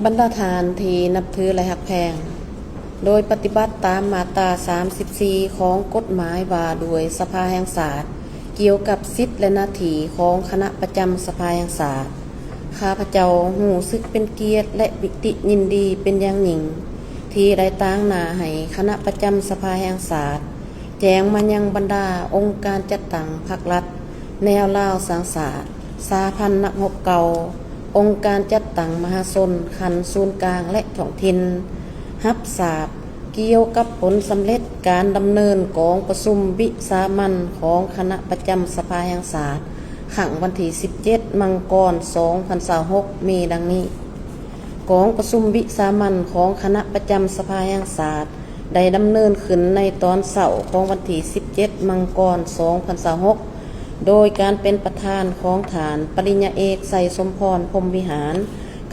ບັນດາທ່ານທີ່ນັບຖື ແລະ ຮັກແພງ, ໂດຍປະຕິບັດຕາມມາດຕາສາມສິບສີ່ຂອງກົດໝາຍວ່າດ້ວຍສະພາແຫ່ງຊາດ ກ່ຽວກັບສິດ ແລະ ໜ້າທີ່ຂອງຄະນະປະຈຳສະພາແຫ່ງຊາດ, ຂ້າພະເຈົ້າຮູ້ສຶກເປັນກຽດ ແລະ ປີຕິຍິນດີເປັນຢ່າງຍິ່ງ ທີ່ໄດ້ຕາງໜ້າໃຫ້ຄະນະປະຈຳສະພາແຫ່ງຊາດ ແຈ້ງມາຍັງບັນດາອົງການຈັດຕັ້ງພັກລັດ, ແນວລາວສ້າງຊາດ, ສະຫະພັນນັກຮົບເກົ່າ, ອົງການຈັດຕັ້ງມະຫາຊົນຂັ້ນສູນກາງ ແລະ ທ້ອງຖິ່ນ ຮັບຊາບ ກ່ຽວກັບຜົນສຳເລັດການດຳເນີນກອງປະຊຸມວິສາມັນຂອງຄະນະປະຈຳສະພາແຫ່ງຊາດ ຄັ້ງວັນທີສິບເຈັດ ມັງກອນ ສອງພັນຊາວຫົກ ມີດັ່ງນີ້. ກອງປະຊຸມວິສາມັນຂອງຄະນະປະຈຳສະພາແຫ່ງຊາດ ໄດ້ດຳເນີນຂຶ້ນໃນຕອນເຊົ້າຂອງວັນທີສິບເຈັດ ມັງກອນ ສອງພັນຊາວຫົກ ໂດຍການເປັນປະທານຂອງທ່ານປະລິນຍາເອກ ໄຊສົມພອນ ພົມວິຫານ,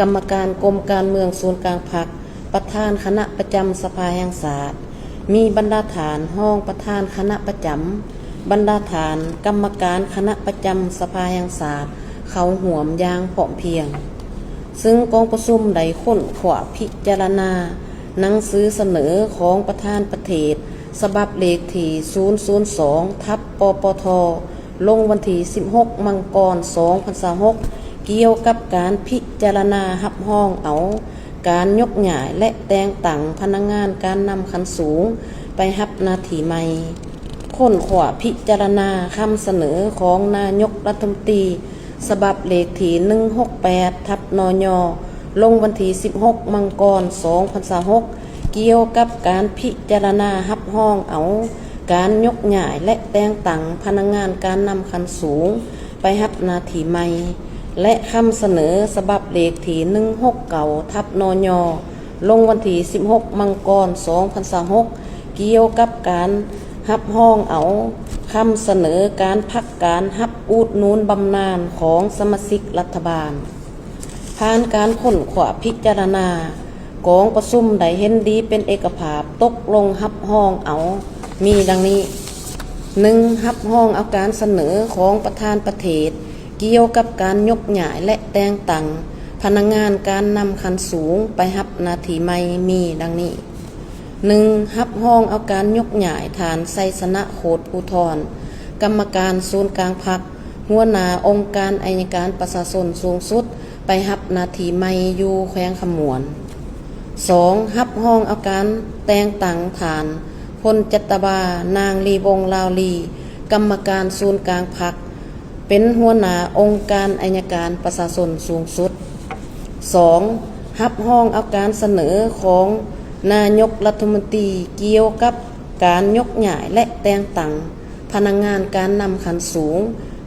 ກຳມະການກົມການເມືອງສູນກາງພັກ, ປະທານຄະນະປະຈຳສະພາແຫ່ງຊາດ, ມີບັນດາທ່ານຮອງປະທານຄະນະປະຈຳ, ບັນດາທ່ານກຳມະການຄະນະປະຈຳສະພາແຫ່ງຊາດ ເຂົ້າຮ່ວມຢ່າງພ້ອມພຽງ. ຊຶ່ງກອງປະຊຸມໄດ້ຄົ້ນຄວ້າພິຈາລະນາໜັງສືສະເໜີຂອງປະທານປະເທດ ສະບັບເລກທີສູນສູນສອງ ທັບ ປປທ ລົງວັນທີສິບຫົກ ມັງກອນ ສອງພັນຊາວຫົກ ກ່ຽວກັບການພິຈາລະນາຮັບຮອງເອົາການຍົກຍ້າຍ ແລະ ແຕ່ງຕັ້ງພະນັກງານການນຳຂັ້ນສູງໄປຮັບໜ້າທີ່ໃໝ່. ຄົ້ນຄວ້າພິຈາລະນາຄຳສະເໜີຂອງນາຍົກລັດຖະມົນຕີ ສະບັບເລກທີໜຶ່ງຫົກແປດ ທັບ ນຍ ລົງວັນທີສິບຫົກ ມັງກອນ ສອງພັນຊາວຫົກ ກ່ຽວກັບການພິຈາລະນາຮັບຮອງເອົາການຍົກຍ້າຍ ແລະ ແຕ່ງຕັ້ງພະນັກງານການນຳຂັ້ນສູງໄປຮັບໜ້າທີ່ໃໝ່ ແລະ ຄຳສະເໜີສະບັບເລກທີໜຶ່ງຫົກເກົ້າ ທັບ ນຍ ລົງວັນທີສິບຫົກ ມັງກອນ ສອງພັນຊາວຫົກ ກ່ຽວກັບການຮັບຮອງເອົາຄຳສະເໜີການພັກການຮັບອຸດໜູນບຳນານຂອງສະມາຊິກລັດຖະບານ. ຜ່ານການຄົ້ນຄວ້າພິຈາລະນາ, ກອງປະຊຸມໄດ້ເຫັນດີເປັນເອກະພາບຕົກລົງຮັບຮອງເອົາມີດັ່ງນີ້: ໜຶ່ງ, ຮັບຮອງເອົາການສະເໜີຂອງປະທານປະເທດ ກ່ຽວກັບການຍົກຍ້າຍ ແລະ ແຕ່ງຕັ້ງພະນັກງານການນຳຂັ້ນສູງໄປຮັບໜ້າທີ່ໃໝ່ມີດັ່ງນີ້: ໜຶ່ງ, ຮັບຮອງເອົາການຍົກຍ້າຍທ່ານ ໄຊຊະນະ ໂຄດພູທອນ, ກຳມະການສູນກາງພັກ, ຫົວໜ້າອົງການໄອຍະການປະຊາຊົນສູງສຸດ ໄປຮັບໜ້າທີ່ໃໝ່ຢູ່ແຂວງຄຳມ່ວນ. ສອງ, ຮັບຮອງເອົາການແຕ່ງຕັ້ງທ່ານ ພົນຈັດຕະວາ ນາງ ລີວົງ ລາວລີ, ກຳມະການສູນກາງພັກ, ເປັນຫົວໜ້າອົງການໄອຍະການປະຊາຊົນສູງສຸດ. ສອງ, ຮັບຮອງເອົາການສະເໜີຂອງນາຍົກລັດຖະມົນຕີກ່ຽວກັບການຍົກຍ້າຍ ແລະ ແຕ່ງຕັ້ງພະນັກງານການນຳຂັ້ນສູງ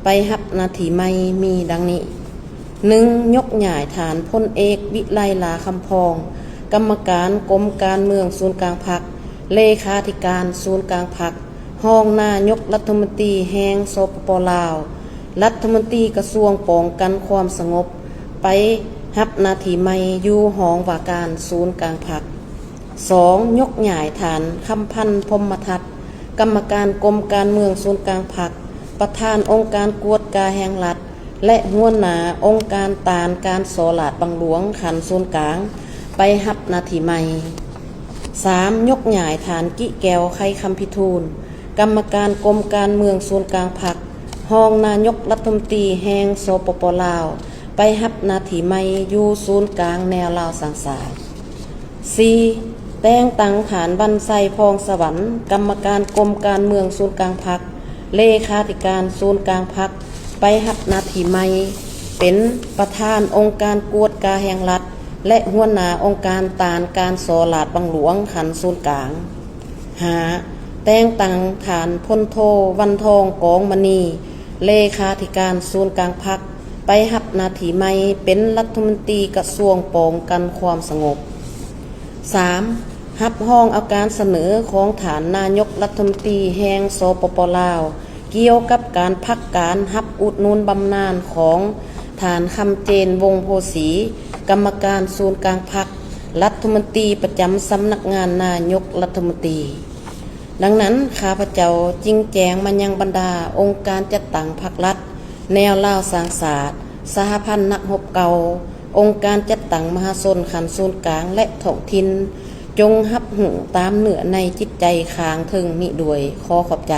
ໄປຮັບໜ້າທີ່ໃໝ່ມີດັ່ງນີ້: ໜຶ່ງ, ຍົກຍ້າຍທ່ານ ພົນເອກ ວິໄລ ຫຼ້າຄຳພອງ, ກຳມະການກົມການເມືອງສູນກາງພັກ, ເລຂາທິການສູນກາງພັກ, ຮອງນາຍົກລັດຖະມົນຕີແຫ່ງ ສປປ ລາວ, ລັດຖະມົນຕີກະຊວງປ້ອງກັນຄວາມສະຫງົບ ໄປຮັບໜ້າທີ່ໃໝ່ຢູ່ຫ້ອງວ່າການສູນກາງພັກ. ສອງ, ຍົກຍ້າຍທ່ານ ຄຳພັນ ພົມມະທັດ, ກຳມະການກົມການເມືອງສູນກາງພັກ, ປະທານອົງການກວດກາແຫ່ງລັດ ແລະ ຫົວໜ້າອົງການຕ້ານການສໍ້ລາດບັງຫຼວງຂັ້ນສູນກາງ ໄປຮັບໜ້າທີ່ໃໝ່. ສາມ, ຍົກຍ້າຍທ່ານ ກິແກ້ວ ໄຄຄຳພິທູນ, ກຳມະການກົມການເມືອງສູນກາງພັກ, ຮອງນາຍົກລັດຖະມົນຕີແຫ່ງ ສປປ ລາວ, ໄປຮັບໜ້າທີ່ໃໝ່ຢູ່ສູນກາງແນວລາວສ້າງຊາດ. ສີ່, ແຕ່ງຕັ້ງທ່ານ ວັນໄຊ ພອງສະຫວັນ, ກຳມະການກົມການເມືອງສູນກາງພັກ, ເລຂາທິການສູນກາງພັກ, ໄປຮັບໜ້າທີ່ໃໝ່ເປັນປະທານອົງການກວດກາແຫ່ງລັດ ແລະ ຫົວໜ້າອົງການຕ້ານການສໍ້ລາດບັງຫຼວງຂັ້ນສູນກາງ. ຫ້າ, ແຕ່ງຕັ້ງທ່ານ ພົນໂທ ວັນທອງ ກອງມະນີ, ເລຂາທິການສູນກາງພັກ, ໄປຮັບໜ້າທີ່ໃໝ່ເປັນລັດຖະມົນຕີກະຊວງປ້ອງກັນຄວາມສະຫງົບ. ສາມ, ຮັບຮອງເອົາການສະເໜີຂອງທ່ານນາຍົກລັດຖະມົນຕີແຫ່ງ ສປປ ລາວ ກ່ຽວກັບການພັກການຮັບອຸດໜູນບຳນານຂອງທ່ານ ຄຳເຈນ ວົງໂພສີ, ກຳມະການສູນກາງພັກ, ລັດຖະມົນຕີປະຈຳສຳນັກງານນາຍົກລັດຖະມົນຕີ. ດັ່ງນັ້ນ, ຂ້າພະເຈົ້າຈຶ່ງແຈ້ງມາຍັງບັນດາອົງການຈັດຕັ້ງພັກລັດ, ແນວລາວສ້າງຊາດ, ສະຫະພັນນັກຮົບເກົ່າ, ອົງການຈັດຕັ້ງມະຫາຊົນຂັ້ນສູນກາງ ແລະ ທ້ອງຖິ່ນ ຈົ່ງຮັບຮູ້ຕາມເນື້ອໃນຈິດໃຈຂ້າງເທິງນີ້ດ້ວຍ. ຂໍຂອບໃຈ.